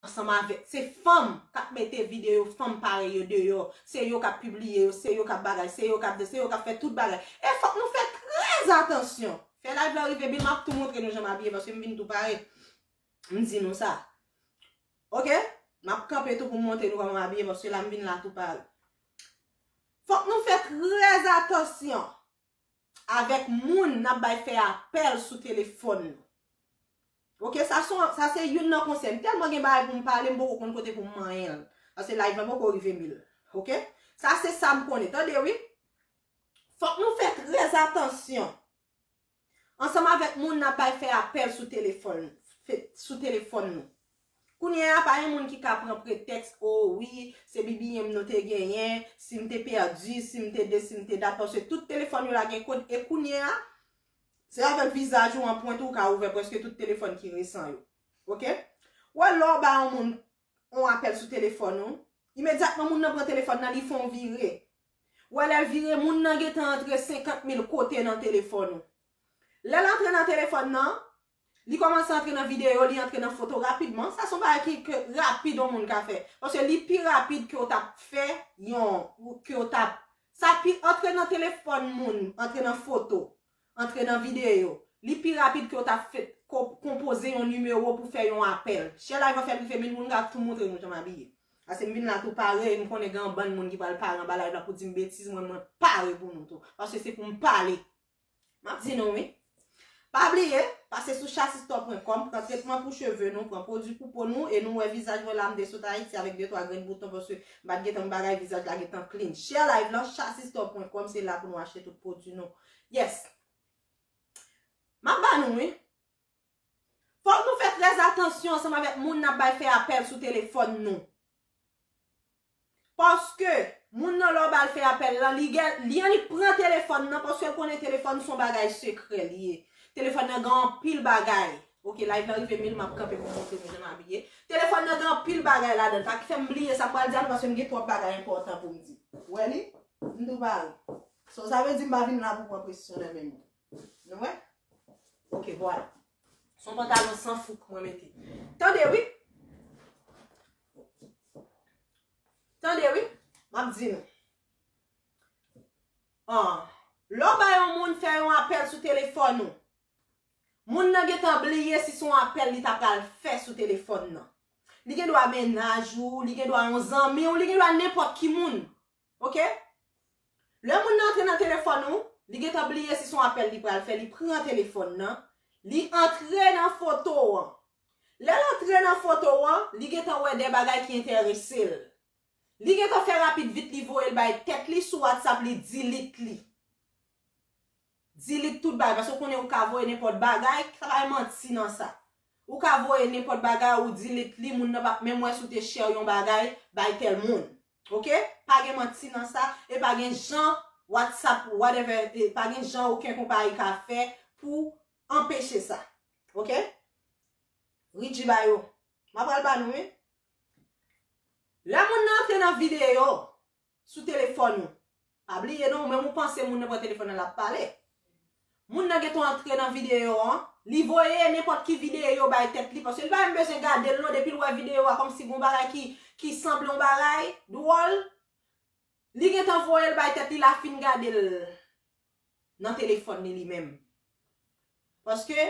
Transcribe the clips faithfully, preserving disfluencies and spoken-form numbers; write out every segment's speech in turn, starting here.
ansanm avèk, se fanm k ap mete videyo fanm parèy yo deyò, se yo k ap pibliye yo, se yo k ap bagay, se yo k ap, se yo k ap fè tout bagay. E fòk nou fè trè atansyon. Fè live la rive, bin m ap tou montre nou jan m abiye, paske m vin tou pare. M di nou sa. Oke? M ap kanpe tou pou m montre nou kòman m abiye, paske la m vin la tou pare. Fòk nou fè trè atansyon avèk moun n ap bay fè apèl sou telefòn nou. Oke, sa se, sa se youn nan konsèy. M tèlman gen bagay pou m pale, m poko konn kote pou m manyen l. Paske live lan poko rive mil. Oke? Sa se sa m konnen. Tande wi. Fòk nou fè trè atansyon ansanm avèk moun n ap bay fè apèl sou telefòn, fe- sou telefòn nou. Kounye a, pa gen moun ki ka pran pretèks, o wi, se B B M nou te genyen, si m te pèdi, si m te de, si m te dat, paske tout telefòn yo la gen kòd, e kounye a, se avèk vizaj ou anprent ou ka ouvè prèske tout telefòn ki resan yo. Oke? Wè, lè w ba yon moun yon apèl sou telefòn ou, imedyatman moun nan pran telefòn nan, li fè yon vire. Wè, lè l vire, moun nan gentan antre senkant mil kote nan telefòn ou. Lè l antre nan telefòn nan, li kòmanse antre nan videyo, li antre nan foto rapidman. Sa se yon bagay ki, ke rapid yon moun ka fè. Paske li pi rapid ke w t ap fè yon, ke w t ap, sa pi antre nan telefòn moun, antre nan foto, antre nan videyo. Li pi rapid ke w t ap fè, ko- konpoze yon nimewo pou fè yon apèl. Share live lan, fè l rive mil moun, m ap tou montre nou jan m abiye. Paske m vin la tou pare, e m konnen gen yon bann moun ki pral pare anba live la pou di m betiz, mwen, mwen pare pou nou tou. Paske se pou m pale. M ap di nou wi. Pa bliye, pase sou chasistore pwen kòm, pran tretman pou cheve nou, pran pwodui pou po nou, e nou wè vizaj mwen la, m te sot Ayiti avèk de twa grenn bouton, paske m pa t gentan m bagay, vizaj la gentan clean. Share live lan, chasistore pwen kòm, se la pou nou achte tout pwodui nou. Yes. M ap ba nou wi. Fòk nou fè trè atansyon ansanm avèk moun n ap bay fè apèl sou telefòn nou. Paske moun nan, lè w ba l fè apèl lan, li gen, li annik pran telefòn nan, paske l konnen telefòn se yon bagay sekrè li ye. Telefòn nan gen anpil bagay. Oke, live lan rive mil, m ap kanpe pou m montre nou jan m abiye. Telefòn nan gen anpil bagay ladan l. Sa ki fè m bliye sa m pral di a nou, paske m gen twòp bagay enpòtan pou m di. Ou wè li? M tou pare. So, sa vle di m pa vin la pou pran presyon nan men moun. Nou wè? Oke, vwala. Se yon pantalon san fouk mwen mete. Tande wi. Tande wi. M ap di nou. An, lè w ba yon moun fè yon apèl sou telefòn ou, moun nan gentan bliye si se yon apèl li ta pral fè sou telefòn nan. Li gen dwa mennaj ou, li gen dwa yon zanmi w, li gen dwa nenpòt ki moun. Oke? Lè moun nan antre nan telefòn ou, li gentan bliye si se yon apèl li pral fè, li pran telefòn nan, li antre nan foto an. Lè l antre nan foto an, li gentan wè de bagay ki enterese l. Li gentan fè rapid vit, li voye l bay tèt li sou WhatsApp, li delete li. Delete tout bagay, paske w konnen ou ka voye nenpòt bagay, sa pa gen manti nan sa. Ou ka voye nenpòt bagay, ou delete li, moun nan p ap menm wè si w te share yon bagay bay tèl moun. Oke? Pa gen manti nan sa, e pa gen jan WhatsApp, whatever, e pa gen jan okenn konpayi ka fè pou anpeche sa. Oke? Ridji ba yo. M ap pral ba nou wi. Lè moun nan antre nan videyo sou telefòn ou, pa bliye non, ou menm ou panse moun nan pran telefòn nan l ap pale. Moun nan gentan antre nan videyo an, li voye nenpòt ki videyo bay tèt li, paske li pa menm bezwen gade l non, depi l wè videyo a kòmsi gon bagay ki, ki sanble yon bagay dwòl, li gentan voye l bay tèt li, l a fin gade l nan telefòn li, li menm. Paske,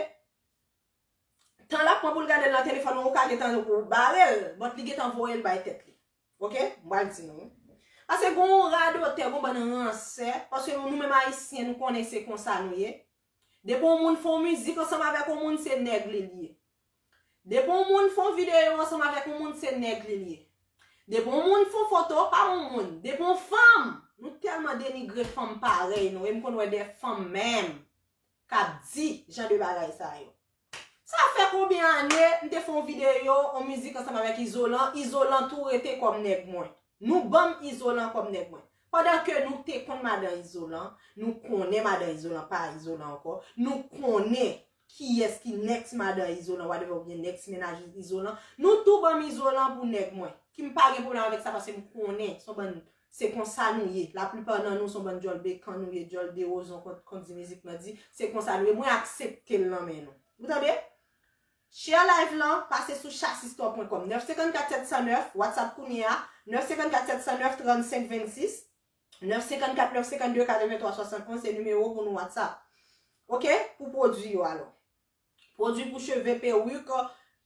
tan l ap pran pou l gade l nan telefòn ou, ou ka gentan ou bare l, but li gentan voye l bay tèt li. Oke? M pral di nou. Paske gon radotè, gon bann ransè, paske nou menm Ayisyen, nou konnen se konsa nou ye. Depi yon moun fè yon mizik ansanm avèk yon moun, se nèg li l ye. Depi yon moun fè yon videyo ansanm avèk yon moun, se nèg li l ye. Depi yon moun fè yon foto, pa yon moun. Depi yon fanm, nou tèlman denigre fanm parèy nou, e m konn wè de fanm menm k ap di jan de bagay sa yo. Sa fè konbyen ane m te fè yon videyo, yon mizik ansanm avèk Izolan, Izolan tou rete kòm nèg mwen. Nou ban m Izolan kòm nèg mwen. Pandan ke nou te konn madan Izolan, nou konnen madan Izolan pa Izolan ankò, nou konnen kiyès ki next madan Izolan, whatever, oubyen next mennaj Izolan, nou tou ban m Izolan pou nèg mwen. Ki m pa gen pwoblèm avèk sa, paske m konnen se yon bann, se konsa nou ye. Laplipa nan nou se yon bann djòl bekan nou ye, djòl derozon, kon, kon di mizik lan di, se konsa nou ye. Mwen aksepte l nan men nou. Ou tande? Share live lan, pase sou chasistò pwen kòm. Nèf senkannkat sèt san nèf, WhatsApp kounye a, nèf senkannkat sèt san nèf trannsenk vennsis, nèf senkannkat nèf senkannde katrevenntwa swasannonz, se nimewo pou nou WhatsApp. Oke? Pou pwodui yo alò. Pwodui pou cheve, pewik,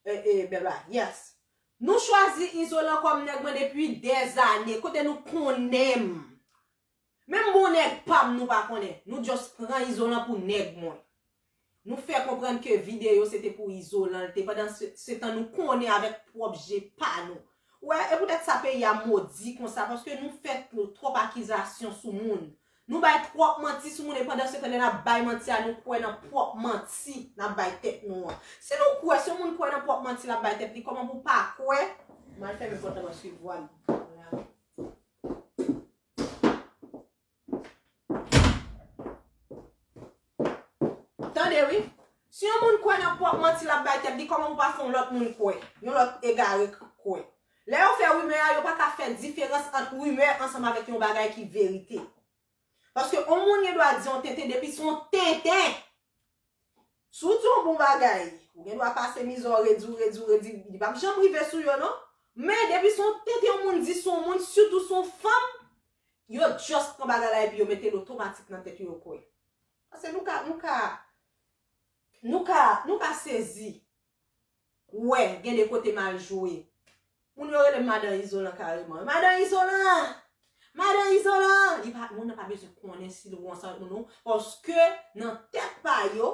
e, e, bèl bagay. Yes. Nou chwazi izolan kòm nèg mwen depi dèzane. Kote nou konnen m. Menm bon nèg pa m nou pa konnen. Nou just pran izolan pou nèg mwen. Nou fè konprann ke videyo se te pou izolan l te, pandan se, se tan nou konnen avèk pwòp je pa nou. Wè, e poutèt sa peyi a modi konsa, paske nou fè twòp akizasyon sou moun. Nou bay twòp manti sou moun, e pandan se tan lè n ap bay manti a, nou kwè nan pwòp manti n ap bay tèt nou an. Si nou kwè, si yon moun kwè nan pwòp manti l ap bay tèt li, kòman pou w pa kwè? M al fèmen pòt la paske vwa m. Tande wi. Si yon moun kwè nan pwòp manti l ap bay tèt li, kòman pou pa fè yon lòt moun kwè? Yon lòt egare k-, kwè. Lè yo fè rimè a, yo pa ka fè diferans ant rimè ansanm avèk yon bagay ki verite. Paske yon moun gen dwa di yon tenten depi se yon tenten. Si w di yon bon bagay, ou gen dwa pase mizè w, redi w, redi w, redi, li p ap janm rive sou yo non. Men depi se yon tenten yon moun di sou yon moun, sitou se yon fanm, yo just pran bagay la epi yo mete l otomatik nan tèt yo, yo kwè. Paske nou ka, nou ka, nou ka, nou ka sezi. Wè, gen de kote m al jwe. Moun yo rele m madan izolan kareman. Madan izolan! Madan izolan! Li pa, moun nan pa bezwen konnen si l ou ansanm avèk moun non. Paske nan tèt pa yo,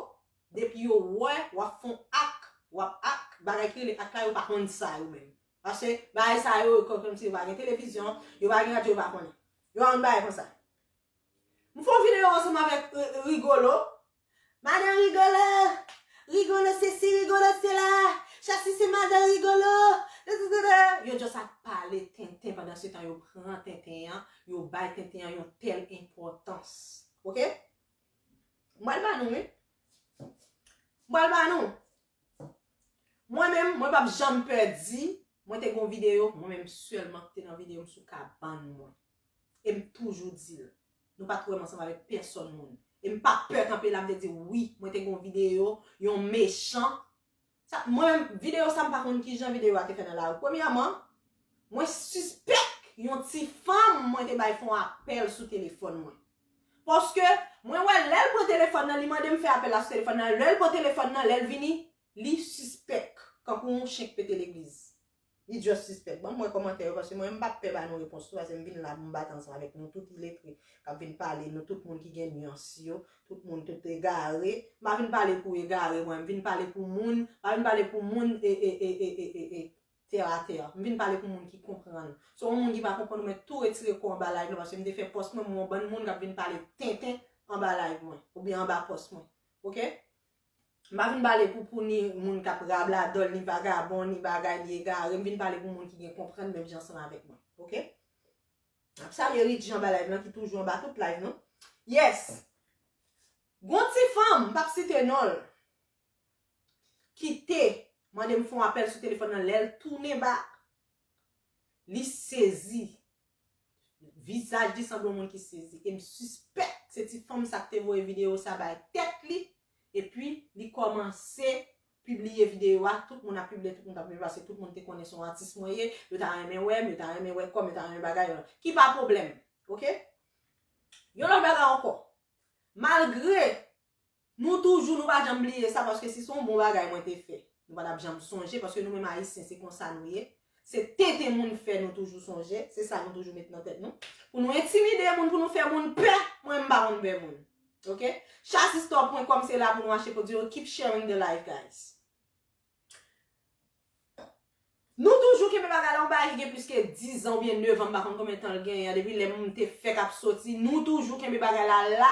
depi yo wè w ap fè yon ak, w ap ak, bagay ki rele ak la, yo pa konn sa yo menm. Paske bagay sa yo, kò-, kòmsi yo pa gen televizyon, yo pa gen radyo, yo pa konnen. Yo pa konn bagay konsa. M fè yon videyo ansanm avèk, e, Rigolo. Madan Rigolo! Rigolo sesi, Rigolo sela! Chasi se madan Rigolo! Yo just ap pale tenten pandan se tan yo pran tenten an, yo bay tenten an yon tèl enpòtans. Oke? M pral ba nou, wi. M pral ba nou. Mwen menm, mwen p ap janm pè di, mwen te gen yon videyo, mwen menm sèlman ki te nan videyo m sou kabann mwen. E m toujou di l. Nou pa t wè m ansanm avèk pèsòn moun. E m pa pè kanpe la, m te di, wi, mwen te gen yon videyo, yon mechan. Sa, mwen menm, videyo sa, m pa konn kijan videyo a te fè nan lari. Premyèman, mwen sispèk yon ti fanm mwen te bay fè yon apèl sou telefòn mwen. Paske mwen wè lè l pran telefòn nan, li mande m fè apèl la sou telefòn nan. Lè l pran telefòn nan, lè l vini, li sispèk. Kankou yon chen k pete legliz. Li just sispèk. Ban m wè kòmantè yo, paske mwen, m p ap pè ba nou repons tou, paske m vin la pou m bat ansanm avèk nou tout iletre k ap vin pale, nou tout moun ki gen nyans yo, tout moun tout egare. M pa vin pale pou egare, mwen, m vin pale pou moun, m pa vin pale pou moun, e, e, e, e, e, e, e, tè a tè. M vin pale pou moun ki konprann. So, yon moun ki pa konprann, ou mèt tou retire kò w anba live la, paske m te fè pòs mwen, mwen, yon bann moun k ap vin pale tenten anba live mwen, oubyen anba pòs mwen. Oke? M pa vin pale pou, pou ni moun k ap rabladòl, ni vagabon, ni bagay, ni egare. M vin pale pou moun ki gen konprann menm jan ansanm avèk mwen. Oke? M ap salye Ritchie anba live lan, ki toujou anba tout live nou. Yes! Gon ti fanm, m p ap site non l, ki te mande m fè yon apèl sou telefòn nan, lè l tounen ba, li sezi. Vizaj li sanble yon moun ki sezi. E m sispèk se ti fanm sa k te voye videyo sa bay tèt li. Epi, li kòmanse pibliye videyo a. Tout moun ap pibliye, tout moun ap pibliye, paske tout moun te konnen se yon atis mwen ye. Yo ta renmen wè m, yo ta renmen wè kò m, yo ta renmen bagay yo. Ki pa pwoblèm. Oke? Yon lòt bagay ankò. Malgre Nou toujou, nou pa janm bliye sa, paske si se yon bon bagay mwen te fè, nou pa t ap janm sonje, paske nou menm Ayisyen, se konsa nou ye. Se tenten moun fè nou toujou sonje, se sa nou toujou met nan tèt nou. Pou nou entimide moun, pou nou fè moun pè, mwen m pa konn pè moun. Oke? Chasistò pwen kòm se la pou nou achte pwodui yo. Keep sharing the live, guys. Nou toujou kenbe bagay la, yon bagay ki gen plis ke diz an oubyen nèf an, m pa konn konbyen tan l genyen an, depi lè m te fèk ap soti, nou toujou kenbe bagay la la,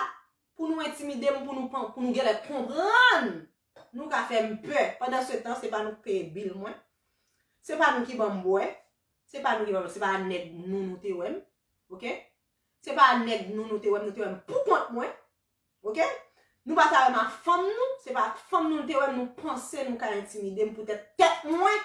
pou nou entimide m, pou nou pan-, pou nou genlè konprann, nou ka fè m pè. Pandansetan, se pa nou k peye bil mwen, se pa nou ki ban m bwè, se pa nou ki ban m, se pa nèg nou nou te wè m, oke? Se pa nèg nou nou te wè m, nou te wè m pou kont mwen. Oke? Nou pa ta wè m ak fanm nou, se pa ak fanm nou nou te wè m, nou panse nou ka entimide m poutèt tèt mwen,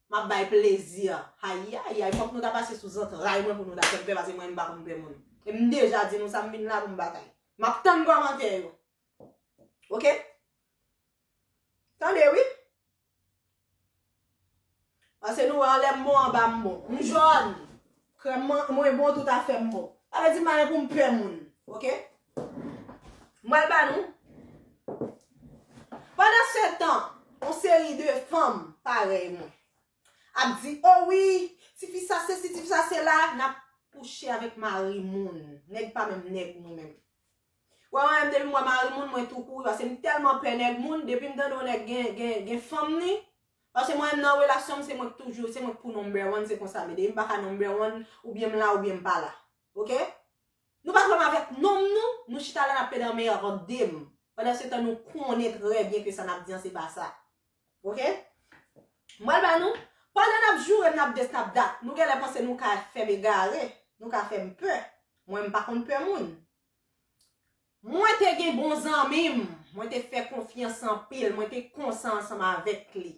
m ap bay plezi. Ayayay, fòk nou ta pase sou zantray mwen pou nou ta fè m pè, paske mwen m pa konn pè moun. E m deja di nou sa, m vin la pou m batay. M ap tann kòmantè yo. Oke? Tande wi. Paske nou wè anlè m bon, anba m bon. M jòn. Krèm mwen, mwen bon, tout afè m bon. Sa vle di m pa gen pou m pè moun. Oke? M pral ba nou. Pandan se tan, yon seri de fanm parèy mwen ap di, "O wi, tifi sa se si, tifi sa se la," n ap kouche avèk mari moun. Nèg pa menm nèg nou menm. Wè, mwen menm, depi m wè mari moun, mwen tou kouri, paske m tèlman pè nèg moun, depi m tande yon nèg gen, gen, gen fanm li, paske mwen menm nan relasyon m, se mwen k toujou, se mwen k pou number one, se konsa m ye. Depi m pa ka number one, oubyen m la, oubyen m pa la. Oke? Nou pa twò avèk nonm nou, nou chita la n ap plede anmède m. Pandan se tan nou konnen trè byen ke sa n ap di an se pa sa. Oke? M pral ba nou, pandan n ap joure m, n ap des, n ap dat, nou genlè panse nou ka fè m egare, nou ka fè m pè. Mwen, m pa konn pè moun. Mwen te gen bon zanmi m, mwen te fè konfyans anpil, mwen te konsa ansanm avèk li.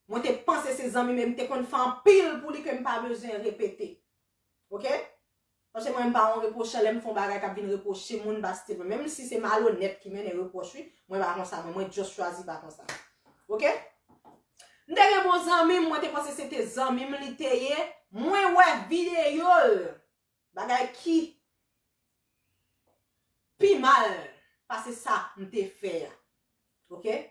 Mwen te panse se zanmi m, e m te konn fè anpil pou li ke m pa bezwen repete. Oke? Paske mwen, m pa yon repwochè, lè m fè yon bagay k ap vin repwoche moun, pa stil mwen. Menm si se malonèt ki mennen repwòch, wi, mwen pa konsa, mwen, mwen just chwazi pa konsa. Oke? M te gen bon zanmi m, mwen te panse se te zanmi m li te ye. Mwen wè videyo l, bagay ki pi mal pase sa m te fè a. Oke?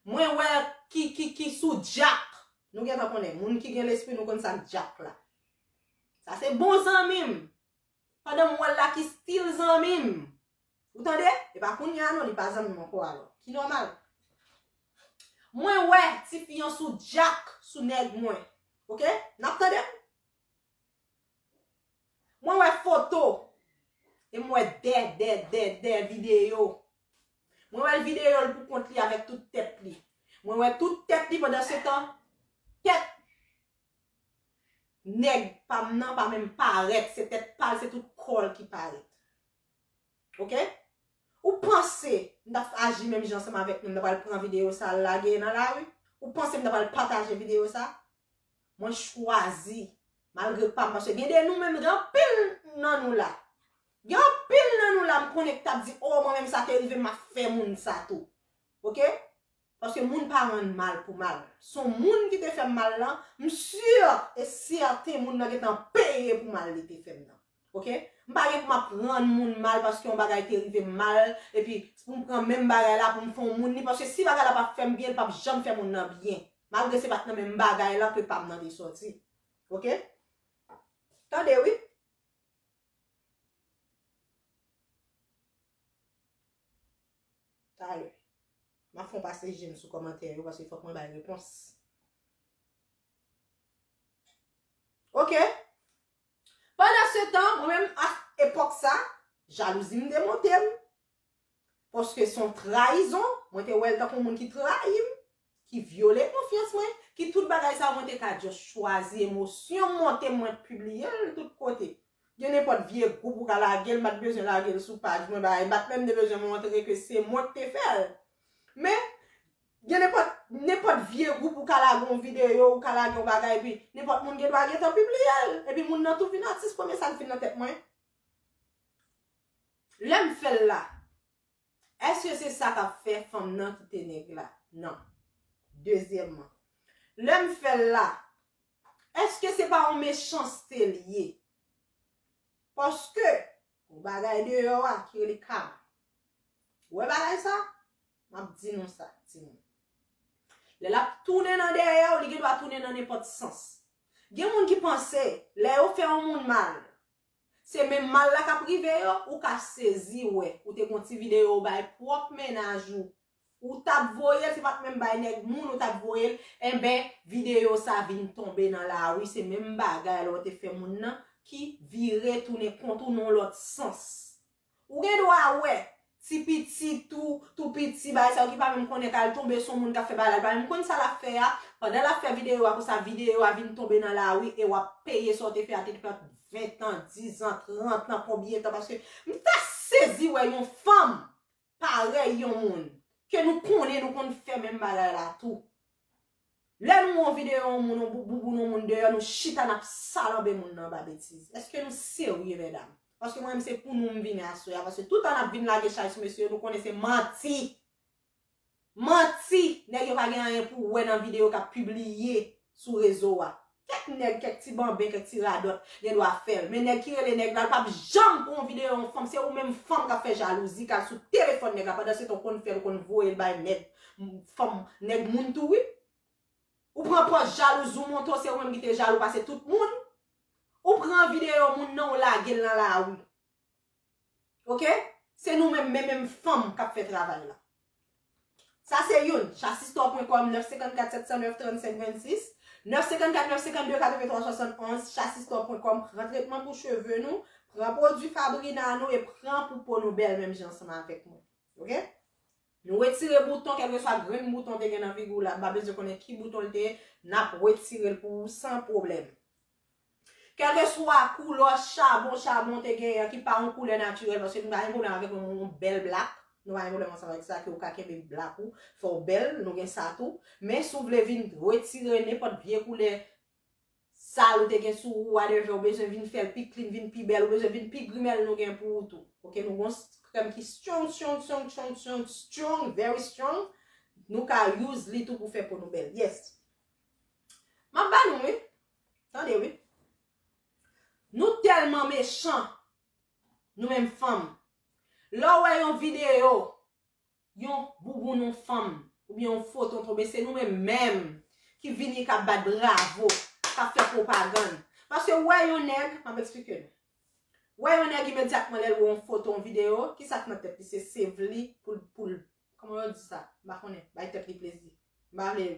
Mwen wè ki, ki, ki sou djak. Nou gentan konnen, moun ki gen lespri, nou konn sa k djak la. Sa se bon zanmi m. Pandan m wè l la ki stil zanmi m. Ou tande? E pa kounye a non, li pa zanmi m ankò alò. Ki nòmal. Mwen wè tifi an sou djak, sou nèg mwen. Oke? N ap tande? Mwen wè foto. E m wè dè, dè, dè, dè videyo. Mwen wè l videyo l pou kont li avèk tout tèt li. Mwen wè tout tèt li pandan se tan. Tèt nèg pa m nan pa menm parèt. Se tèt pa l, se tout kò l ki parèt. Oke? Ou panse m t ap aji menm jan ansanm avèk nou, m t ap al pran videyo sa, al lage nan lari? Ou panse m t ap al pataje videyo sa? Mwen chwazi, malgre pa m, paske gen de nou menm, gen anpil nan nou la. Gen anpil nan nou la, m konnen k t ap di, "O, mwen menm sa te rive m, m ap fè moun sa tou." Oke? Paske moun pa rann mal pou mal. Se yon moun ki te fè m mal lan, m si e sèten moun nan gentan peye pou mal li te fè m nan. Oke? M pa gen pou m ap rann moun mal paske yon bagay te rive m mal, epi pou m pran menm bagay la pou m fè yon moun li, paske si bagay la pa fè m byen, li p ap janm fè moun nan byen. Malgre se pa t nan menm bagay lan ke pa m nan te sòti. Oke? Tande wi. Talè. M ap fè yon pase je m sou kòmantè yo paske fòk mwen bay repons. Oke? Pandan se tan, mwen menm, a epòk sa, jalouzi m te monte m. Paske se yon trayizon, mwen te wè l tankou yon moun ki trayi m, ki vyole konfyans mwen, ki tout bagay sa yo, mwen te ka just chwazi emosyon m monte m, mwen pibliye l tout kote. Gen nenpòt vye gwoup ou ka lage l, m pa t bezwen lage l sou paj mwen, bagay, m pa t menm te bezwen montre ke se mwen k te fè l. Men, gen nenpòt, nenpòt vye gwoup ou ka lage yon videyo, ou ka lage yon bagay, epi nenpòt moun gen dwa gentan pibliye l. Epi moun nan tou vin atis, premye sa k vin nan tèt mwen. Lè m fè l la, èske se sa k ap fè fanm nan kite nèg la? Non. Dezyèmman, lè m fè l la, èske se pa yon mechanste l ye? Paske, yon bagay deyò a ki rele kama. Ou wè bagay sa? M ap di nou sa, timoun. Lè l ap tounen nan dèyè w, li gen dwa tounen nan nenpòt sans. Gen moun ki panse, lè yo fè yon moun mal, se menm mal la k ap rive yo, ou ka sezi wè, ou te gon ti videyo ou bay pwòp mennaj ou, ou t ap voye l, se pa t menm bay nèg moun, ou t ap voye l, enben, videyo sa vin tonbe nan lari, se menm bagay lè w te fè moun nan ki vire tounen kont ou nan yon lòt sans. Ou gen dwa wè, ti piti tou, tou piti, bagay sa yo ki pa menm konnen k al tonbe sou moun k ap fè bagay la, li pa menm konn sa l ap fè a, pandan l ap fè videyo a, konsa videyo a vin tonbe nan lari e w ap peye sa w te fè a, te fè ven tan, diz an, trant an, konbyen tan, paske m ta sezi wè yon fanm parèy yon moun ke nou konnen nou konn fè menm bagay la tou. Lè nou wè yon videyo yon moun, yon bou-, bouboun yon moun deyò, nou chita n ap salanbe moun nan anba betiz. Èske nou serye, medam? Paske mwen menm se pou nou m vini aswè a, paske toutan n ap vin lage chay sou mesye yo, nou konnen se manti. Manti! Nèg yo pa gen anyen pou wè nan videyo k ap pibliye. sou rezo a. Kèk nèg, kèk ti banben, kèk ti radòt gen dwa fè l. Men nèg ki rele nèg la, l p ap janm pran yon videyo yon fanm. Se ou menm fanm k ap fè jalouzi, k al sou telefòn nèg la. Pandan se tan w konn fè l, ou konn voye l bay nèg, fanm, nèg moun tou, wi. Ou pran pòz jalouz, ou montre w se ou menm ki te jalou pase tout moun. Ou pran videyo moun nan, ou lage l nan lari. Oke? Se nou menm, men menm fanm k ap fè travay la. Sa se youn. Chasistò pwen kòm, nèf senkannkat sèt san nèf trannsenk vennsis, nèf senkannkat nèf senkannde katrevenntwa swasannonz, chasistò pwen kòm, pran tretman pou cheve nou, pran pwodui Fabrina nou e pran pou po nou bèl menm jan ansanm avèk mwen. Oke? Nou retire bouton, kèlkeswa grenn bouton te gen nan figi w la, m pa bezwen konnen ki bouton l te ye, n ap retire l pou ou san pwoblèm. Kèlkeswa koulè chabon, chabon te genyen ki pa yon koulè natirèl, paske nou pa gen pwoblèm avèk yon, yon bèl blak. Nou pa gen pwoblèm ansanm avèk sa, ke ou ka kenbe blak ou, fè w bèl, nou gen sa tou. Men si w vle vin retire nenpòt vye koulè sal ou te gen sou ou, whatever, ou bezwen vin fè l pi clean, vin pi bèl, ou bezwen vin pi grimèl, nou gen pou ou tou. Oke, nou gon s-, krèm ki strong, strong, strong, strong, strong, strong, very strong. Nou ka use li tou pou fè po nou bèl. Yes. M ap ba nou, wi. Tande, wi. Nou tèlman mechan, nou menm fanm. Lè w wè yon videyo, yon bouboun yon fanm, oubyen yon foto tonbe, se nou menm menm ki vini k ap bat bravo, k ap fè pwopagann. Paske w wè yon nèg, m ap eksplike nou. W wè yon nèg imedyatman lè l wè yon foto, yon videyo, ki sa k nan tèt li? Se save li pou l, pou l, kòman yo di sa? M pa konnen, bay tèt li plezi. M pa vle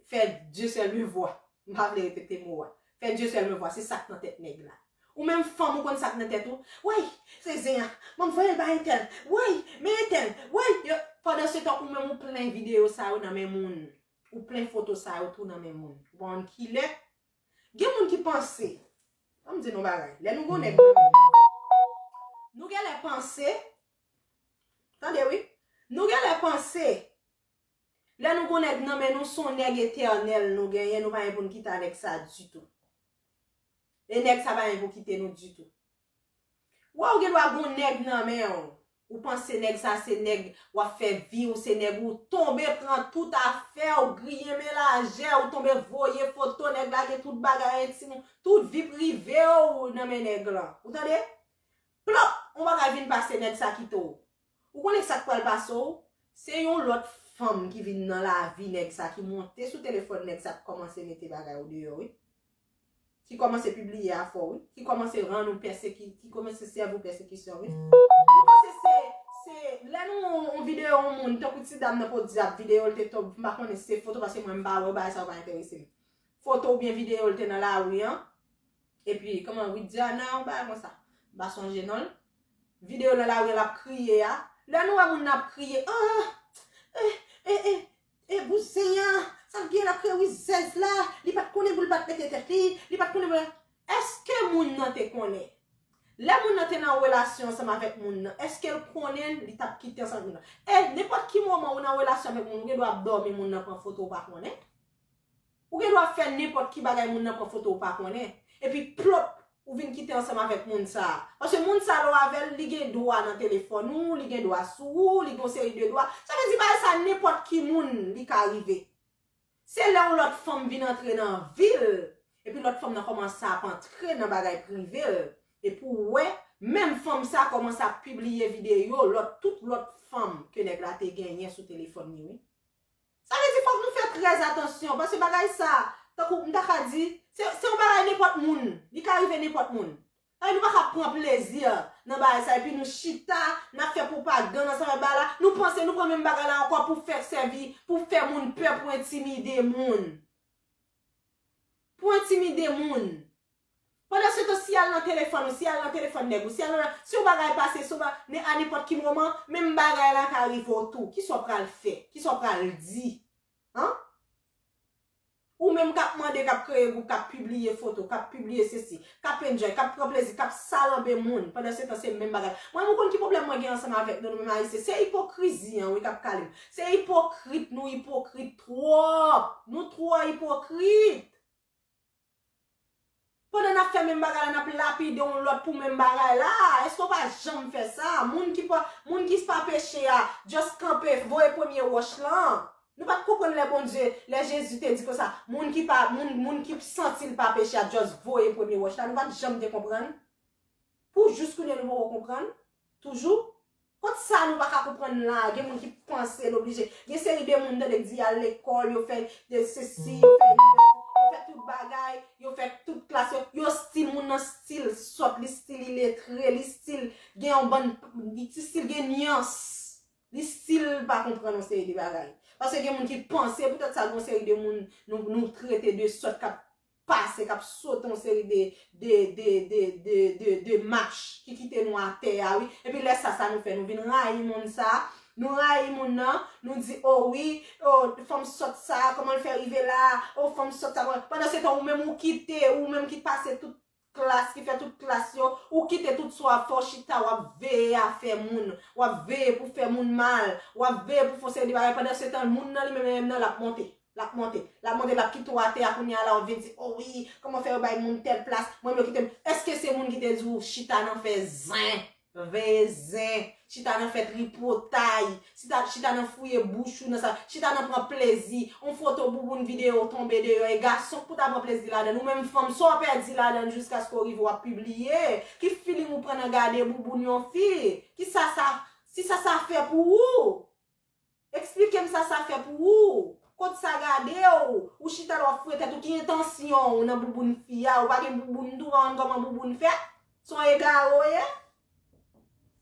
fè Dieu seul me voit. M pa vle repete mo a. Fè Dieu seul me voit, se sa k nan tèt nèg la. Ou menm fanm, ou konn sa k nan tèt ou? Woy, se zen an. Ban m voye l bay entèl. Woy, men entèl. Woy, yo, pandan se tan ou menm ou plen videyo sa yo nan men moun. Ou plen foto sa yo tou nan men moun. Ou pa konn kilè. Gen moun ki panse. Ban m di nou bagay. Lè nou gon nèg nan men nou, nou genlè panse. Tande wi. Nou genlè panse. Lè nou gon nèg nan men nou, se yon nèg etènèl nou genyen, nou pa gen pou n kite a nèg sa ditou. E nèg sa pa gen pou kite nou ditou. Wè, ou gen dwa gon nèg nan men w. Ou panse nèg sa se nèg w ap fè vi w, se nèg ou tonbe pran tout afè w, griyen men lajè, ou tonbe voye foto, nèg la gen tout bagay entim ou, tout vi prive w nan men nèg lan. Ou tande? Plop! Yon bagay vin pase nèg sa kite w. Ou konnen sa k pral pase w? Se yon lòt fanm ki vin nan lavi nèg sa, ki monte sou telefòn nèg sa, k kòmanse mete bagay ou deyò, wi. Ki kòmanse pibliye afè w, wi. Ki kòmanse rann ou pèseki-, ki kòmanse sèvi w pèsekisyon, wi. Nou panse se, se, lè nou wè yon videyo yon moun, tankou ti dam nan pou di ap videyo, l te tonbe, m pa konnen si se foto, paske mwen m pa wè bagay sa yo pa enterese m. Foto oubyen videyo l te nan lari an. Epi, kòman, Widiana, yon bagay konsa. M pa sonje non l. Videyo nan lari an, l ap kriye a. Lè nou wè moun nan ap kriye, ah, eh, eh, eh, eh, bouzen an, sa l gen l ap kriye rizèz la, li pa t konnen pou l pa t mete tèt li, li pa t konnen pou l. Èske moun nan te konnen? Lè moun nan te nan relasyon ansanm avèk moun nan, èske l konnen li t ap kite ansanm avèk moun nan? E nenpòt ki moman ou nan relasyon avèk moun, ou gen dwa ap dòmi, moun nan pran foto, ou pa konnen. Ou gen dwa fè nenpòt ki bagay, moun nan pran foto ou pa konnen. Epi plop, ou vin kite ansanm avèk moun sa a. Paske moun sa a, lè w avè l, li gen dwa nan telefòn ou, li gen dwa sou ou, li gen yon seri de dwa. Sa vle di bagay sa, nenpòt ki moun, li ka rive. Se lè yon lòt fanm vin antre nan vi l, epi lòt fanm nan kòmanse ap antre nan bagay prive l, epi w wè, menm fanm sa a kòmanse ap pibliye videyo lòt, tout lòt fanm ke nèg la te genyen sou telefòn li, wi. Sa vle di fòk nou fè trè atansyon, paske bagay sa, tankou m ta ka di, se, se yon bagay nenpòt moun, li ka rive nenpòt moun. Sa vle di nou pa ka pran plezi nan bagay sa, epi nou chita, n ap fè pwopagann ansanm avèk bagay la, nou panse nou pran menm bagay la ankò pou fè sèvi, pou fè moun pè, pou entimide moun. Pou entimide moun. Pandan se tan, si y al nan telefòn ou, si y al nan telefòn nèg ou, si y al nan, si yon bagay pase, si yon ba-, ne, a nenpòt ki moman, menm bagay la ka rive w tou. Kisa w pral fè? Kisa w pral di? An? Ou menm k ap mande, k ap kreye gwoup, k ap pibliye foto, k ap pibliye sesi, k ap enjoy, k ap pran plezi, k ap salanbe moun. Pandan se tan, se menm bagay. Mwen, ou konn ki pwoblèm mwen gen ansanm avèk nou, nou menm Ayisyen? Se ipokrizi an, wi, k ap kale m. Se ipokrit, nou ipokrit twòp. Nou twò ipokrit. Pandan n ap fè menm bagay la, n ap lapide yon lòt pou menm bagay la. Èske w pa janm fè sa? Moun ki pa, moun ki pa peche a, just kanpe, voye premye wòch lan. Nou pa t konprann lè Bondye, lè Jezi te di konsa, moun ki pa, moun, moun ki santi l pa peche a just voye premye wòch la, nou pa t janm te konprann. Pou jis kounye a nou poko konprann. Toujou. Kot sa nou pa ka konprann la, gen moun ki panse l oblije. Gen seri de moun tande k di y al lekòl, yo fè de sesi, yo fè inivèsite, yo fè tout bagay, yo fè tout klas, yo, yo still moun nan still sòt, li still iletre, li still gen yon bann, li still gen nyans. Li still pa konprann yon seri de bagay. Paske gen moun ki panse, poutèt sa, gen yon seri de moun nou, nou trete de sòt k ap pase, k ap sote yon seri de, de, de, de, de, de, de mach ki kite nou atè a, wi. Epi lè sa, sa nou fè, nou vin rayi moun sa, nou rayi moun nan, nou di, o wi, o, fanm sòt sa, kòman l fè rive la, o, fanm sòt sa, kòman, pandan se tan, ou menm ou kite, ou menm ki pase tout klas, ki fè tout klas yo, ou kite tout sa w ap fè, w chita, w ap veye afè moun, w ap veye pou fè moun mal, w ap veye pou fè yon seri de bagay, pandan se tan, moun nan li menm, menm nan, l ap monte. L ap monte, l ap monte, l ap kite w atè a kounye a la, w ap vin di, o wi, kòman fè yo bay moun tèl plas, mwen menm yo kite m. Èske se moun ki te di w chita nan fè zen, veye zen, chita nan fè tripotay, chita, chita nan fouye bouch ou nan sa, chita nan pran plezi, yon foto bouboun videyo tonbe deyò, e gason k pou ta pran plezi ladan l, ou menm fanm, sa w pèdi ladan l jiskaske w rive w ap pibliye, ki feeling ou pran nan gade bouboun yon fi, ki sa sa, si sa sa fè pou ou? Eksplike m sa sa fè pou ou. Kot sa gade w? Ou chita la w ap fouye tèt ou. Ki entansyon w nan bouboun fi a? Ou pa gen bouboun tou, ou pa konn kòman bouboun fèt? Se yon egare w ye?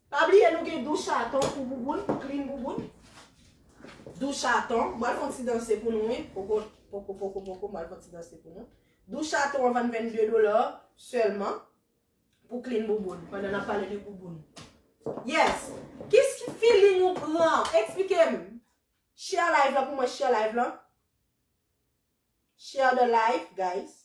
Pa bliye nou gen dou chaton pou bouboun, pou clean bouboun. Dou chaton. M pral fè yon ti danse pou nou, wi. Poko, poko, poko, poko, m pral fè yon ti danse pou nou. Dou chaton an vann vennde dola sèlman. Pou clean bouboun, pandan n ap pale de bouboun. Yes. Ki, ki feeling ou pran? Eksplike m. Share live la pou mwen, share live la. Share the live, guys.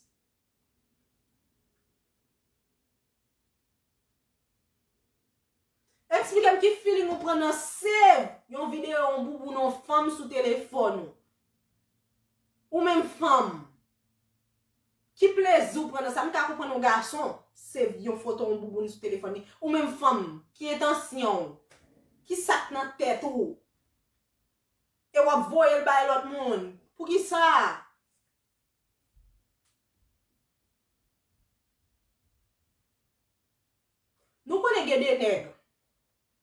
Eksplike m ki feeling ou pran nan save yon videyo, yon bouboun, yon fanm sou telefòn ou. Ou menm fanm. Ki plezi w pran nan sa? M ka konprann yon gason save yon foto yon bouboun sou telefòn li. Ou menm fanm, ki entansyon w? Ki sa k nan tèt ou? E w ap voye l bay lòt moun. Poukisa? Nou konnen gen de nèg.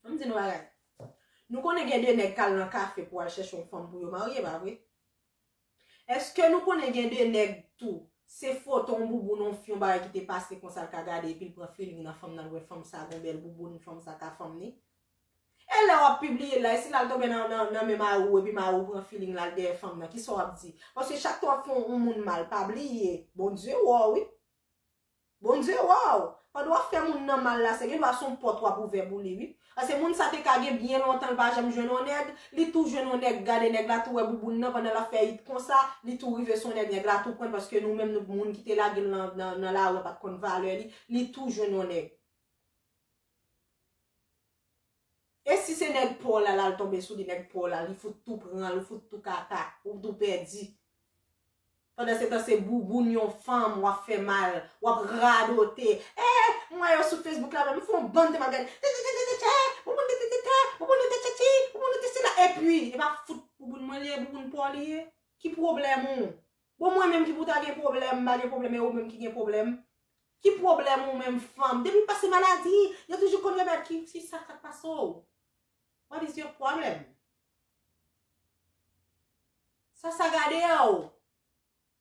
Ann m di nou bagay. Nou konnen gen de nèg k al nan kafe pou al chèche yon fanm pou yo marye, pa vre? Èske nou konnen gen de nèg tou, se foto yon bouboun yon fi, yon bagay ki te pase konsa l ka gade epi l pran feeling nan fanm nan, l wè fanm sa gon bèl bouboun, fanm sa ka fanm ni? E lè w ap pibliye l la, e si l al tonbe nan, nan, nan men mari w epi mari w pran feeling l al dèyè fanm nan, kisa w ap di? Paske chak tan w ap fè yon moun mal, pa bliye, Bondye wè w wi. Bondye wè w. Pandan w ap fè moun nan mal la, se gendwa se yon pòt w ap ouvè pou li wi. Paske moun sa te ka gen byen lontan l pa janm jwenn yon nèg, li tou jwenn yon nèg, gade nèg la tou wè bouboun nan pandan l ap fè it konsa, li tou rive se yon nèg, nèg la tou pran l paske nou menm nou moun ki te lage l nan, nan, nan lari an pa t konn valè li, li tou jwenn yon nèg. E si se nèg pa w la l al tonbe sou li, nèg pa w la, li fout tou pran l, ou fout tou kaka, ou tou pèdi. Pandan se tan se bouboun yon fanm w ap fè mal, w ap radote. Eh, m wè yo sou Facebook la menm, m fè yon bann te m ap gade. Tè, tè, tè, tè, tè, tè, bouboun tè, tè, tè, tè, bouboun tè, tè, tè, tè, bouboun tè, tè, la. Epi, e pa fout bouboun mwen li ye, bouboun pa w li ye. Ki pwoblèm ou? Bon, mwen menm ki pou ta gen pwoblèm, m pa gen pwoblèm, e ou menm ki gen pwoblèm. Ki pwoblèm ou menm fanm? Depi w pase maladi, yo toujou konn remèd ki, ki sa k ap pase w? What is your problem? Sa sa gade w?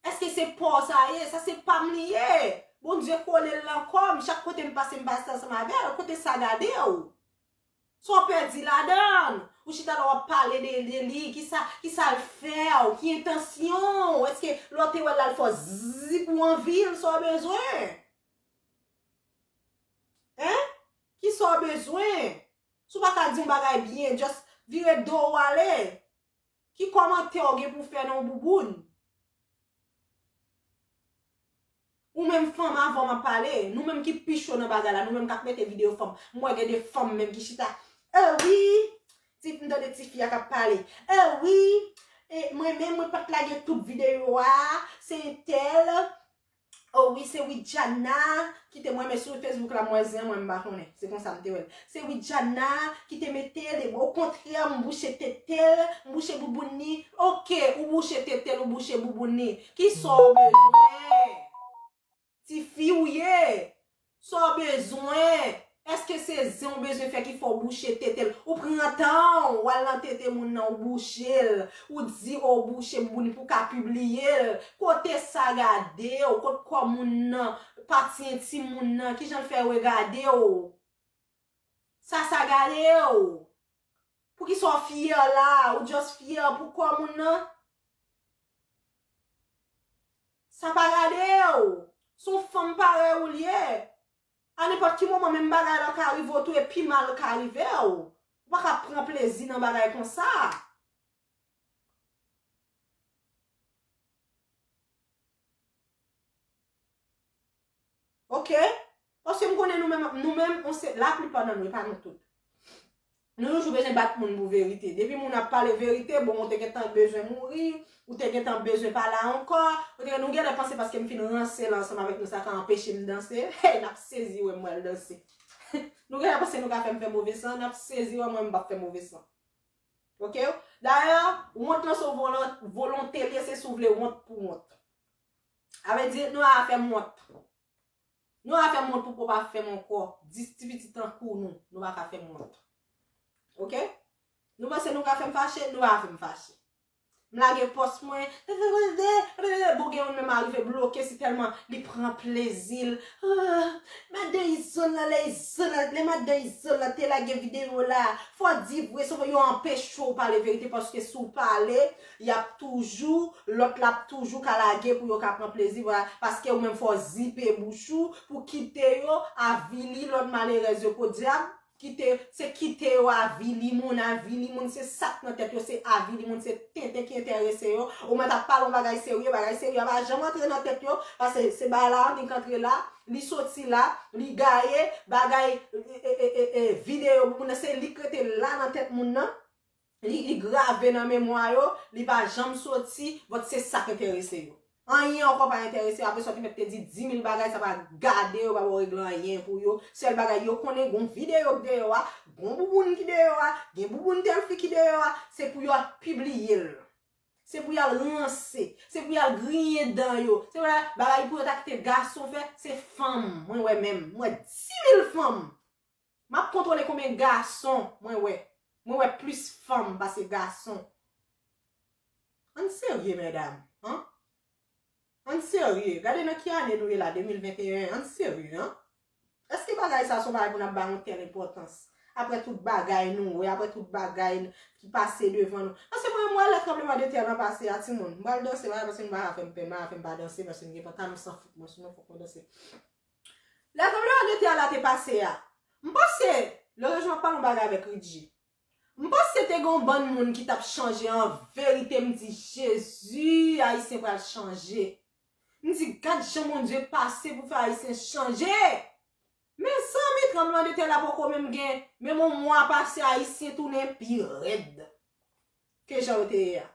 Èske se pa w sa ye? Sa se pa m li ye. Bondye kole l nan kò m. Chak kote m pase, m pase ansanm avè l. Kote sa gade w? Sa w pèdi ladan l? Ou chita la w ap pale de, de li, kisa, kisa l fè w, ki entansyon w? Èske lè w te wè l la l fè w zip ou anvi l, sa w bezwen? Hein? Kisa w bezwen? Si w pa ka di yon bagay byen, just vire do w ale. Ki kòmantè w gen pou w fè nan yon bouboun? Ou menm fanm, avan m ap pale, nou menm ki pi cho nan bagay la, nou menm k ap mete videyo fanm. M wè gen de fanm menm ki chita. E wi, ti, m tande tifi a k ap pale. E wi, e mwen menm, mwen pa t lage tout videyo a, se entèl. Oh wi, se Widiana ki te, mwen, men sou Facebook la, mwen zen, mwen, m pa konnen. Se konsa m te wè l. Se Widiana ki te mete l, e okontrè, m bouche tete l, m bouche bouboun ni. Oke, ou bouche tete l, ou bouche bouboun ni. Kisa w bezwen? Tifi ou ye? Sa w bezwen? Èske se zen w bezwen fè ki fè w bouche tete l? Ou pran tan w, w al nan tete moun nan, ou bouche l, ou di, o, w bouche bouboun pou w ka pibliye l. Kote sa gade w? Kot kò moun nan, pati entim moun nan, kijan l fè regade w? Sa, sa gade w? Poukisa w fyè la? Ou just fyè pou kò moun nan? Sa pa gade w. Se yon fanm parèy ou l ye. A nenpòt ki moman, menm bagay la ka rive w tou, e pi mal ka rive w. Ou pa ka pran plezi nan bagay konsa. Oke? Paske m konnen nou menm, nou menm, on se, laplipa nan nou, e pa nou tout. Nou toujou bezwen bat moun pou verite. Depi moun ap pale verite, bon, ou te gentan bezwen mouri, ou te gentan bezwen pa la ankò, ou te, nou genlè panse paske m fin ranse la ansanm avèk nou, sa ka anpeche m danse. Hey, n ap sezi wè m pral danse. Nou genlè panse nou ka fè m fè move san, n ap sezi wè mwen m p ap fè move san. Oke? Dayè, wont lan se yon volon-, volonte l ye, se si w vle wont pou wont. Sa vle di, nou pa ka fè m wont. Nou pa ka fè m wont pou pòp ap fè m ankò. Dis ti pitit tankou nou, nou pa ka fè m wont. Oke? Nou panse nou ka fè m fache, nou pa ka fè m fache. M lage pòs mwen, bon, gen youn menm arive bloke, se tèlman li pran plezi l. Ah, madan Izolan, lè Izolan, lè madan Izolan te lage videyo la, fò w di vre, sòf yo anpeche w pale verite, paske si w pale, y ap toujou, lòt la ap toujou ka lage pou yo ka pran plezi, vwala, paske ou menm fò w zipe bouch ou, pou kite yo avili lòt malerèz yo, podyab, kite, se kite yo avili moun, avili moun, se sa k nan tèt yo, se avili moun, se tenten ki enterese yo, ou mèt ap pale yon bagay serye, bagay serye a pa janm antre nan tèt yo, paske se bagay la annik antre la, li soti la, li gaye, bagay, e, e, e, e, e, videyo pou moun nan, se li k rete la nan tèt moun nan, li, li grave nan memwa yo, li pa janm soti, but se sa k enterese yo. Anyen ankò pa enterese yo, apre sa w te mèt te di dis mil bagay, sa pa gade yo, pa ba w regle anyen pou yo, sèl bagay yo konnen, gon videyo k deyò a, gon bouboun ki deyò a, gen bouboun tèl fi ki deyò a, se pou yo pibliye l. Se pou y al ranse. Se pou y al griyen dan yo. Se pou y al, bagay pou yo ta kite gason fè, se fanm. Mwen wè menm. Mwen wè dis mil fanm. M ap kontwole konbyen gason mwen wè. Mwen wè plis fanm pase gason. Ann serye, medam. An? Ann serye. Gade nan ki ane nou ye la, de mil venteyen. Ann serye, an? Èske bagay sa a se yon bagay pou n ap bay yon tèl enpòtans? Apre tout bagay nou wè, apre tout bagay n-, ki pase devan nou. Paske mwen, mwen wè lè tranbleman de tè lan pase a, timoun. M pral danse, pa paske m pa ka fè m pè, m pa ka fè m pa danse, paske m gen pantalon san fout mwen sou mwen, fòk mwen danse. Lè tranbleman de tè la te pase a, m panse, lè jan m ap pale yon bagay avèk Ridji. M panse te gen yon bann moun ki t ap chanje an verite, m di, Jezi, Ayisyen pral chanje. M di, gad jan Bondye pase pou fè Ayisyen chanje. Mezanmi, tranbleman de tè la poko menm gen, menm yon mwa pase, Ayisyen tounen pi rèd ke jan yo te ye a.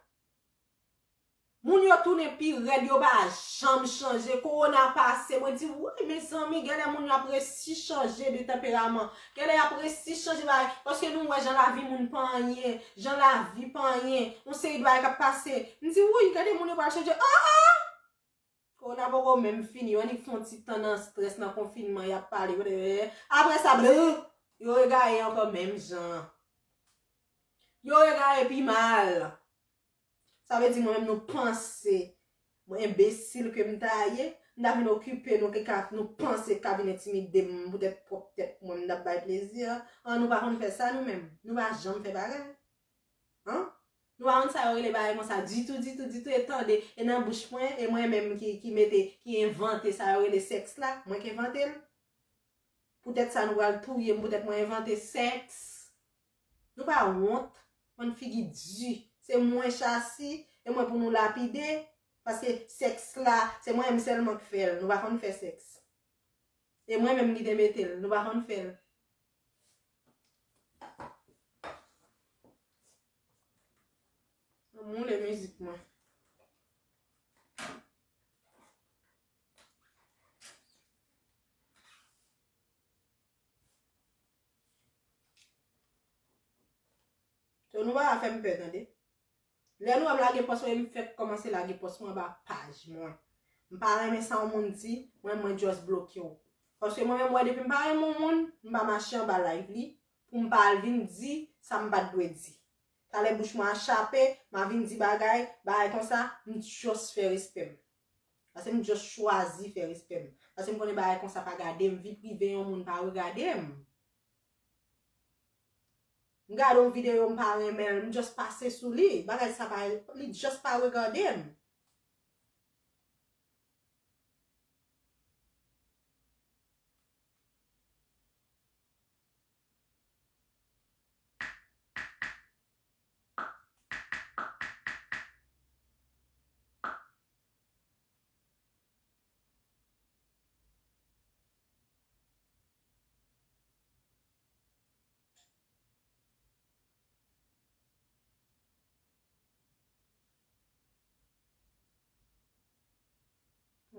Moun yo tounen pi rèd, yo pa janm chanje. Kowona pase, mwen di, woy, mezanmi, genlè moun yo ap resi chanje de tanperaman. Genlè y ap resi chanje bagay, paske nou wè jan lavi moun pa anyen, jan lavi pa anyen, yon seri de bagay k ap pase. M di, woy, gade moun yo pral chanje. Ah, ah! Kowona poko menm fini, yo annik fè yon ti tan nan estrès, nan konfinman, y ap pale. Apre sa, blan, yo regaye ankò menm jan. Yo regaye pi mal. Sa vle di mwen menm nou panse mwen enbesil ke m ta ye, m ta vin okipe nou, ke ka, nou panse ka vin entimide m poutèt pwòp tèt mwen, m t ap bay plezi. An, nou pa konn fè sa nou menm. Nou pa janm fè bagay. An? Nou pa konn sa yo rele bagay konsa ditou, ditou, ditou, e tande, e nan bouch mwen, e mwen menm ki, ki mete, ki envante sa yo rele sèks la, mwen k envante l. Poutèt sa nou pral touye m, poutèt mwen envante sèks. Nou pa wont, bann figi di. Se mwen chasi, e mwen pou nou lapide, paske sèks la, se mwen menm sèlman k fè l, nou pa konn fè sèks. E mwen menm ki te mete l, nou pa konn fè l. Ann moule mizik mwen. Nou pa ka fè m pè, tande. Lè nou wè m lage pòs mwen, m fèk kòmanse lage pòs mwen anba paj mwen. M pa renmen sa yon moun di, mwen, mwen just bloke w. Paske mwen menm, wè, depi m pa renmen yon moun, m pa mache anba live li, pou m pa al vin di sa m pa t dwe di. Talè bouch mwen a chape, m a vin di bagay, bagay konsa, m just fè respè m. Paske m just chwazi fè respè m. Paske m konnen bagay konsa pa gade m, vi prive yon moun pa regade m. M gade yon videyo, m pa renmen l, m just pase sou li. Bagay sa pa, li just pa regade m.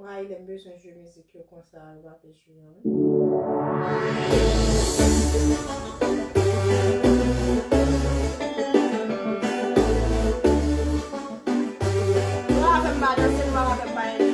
Mwen rayi lè m bezwen jwe mizik yo konsa, yo pa vle jwe an. Nou pa fè m pa danse, nou pa fè m pa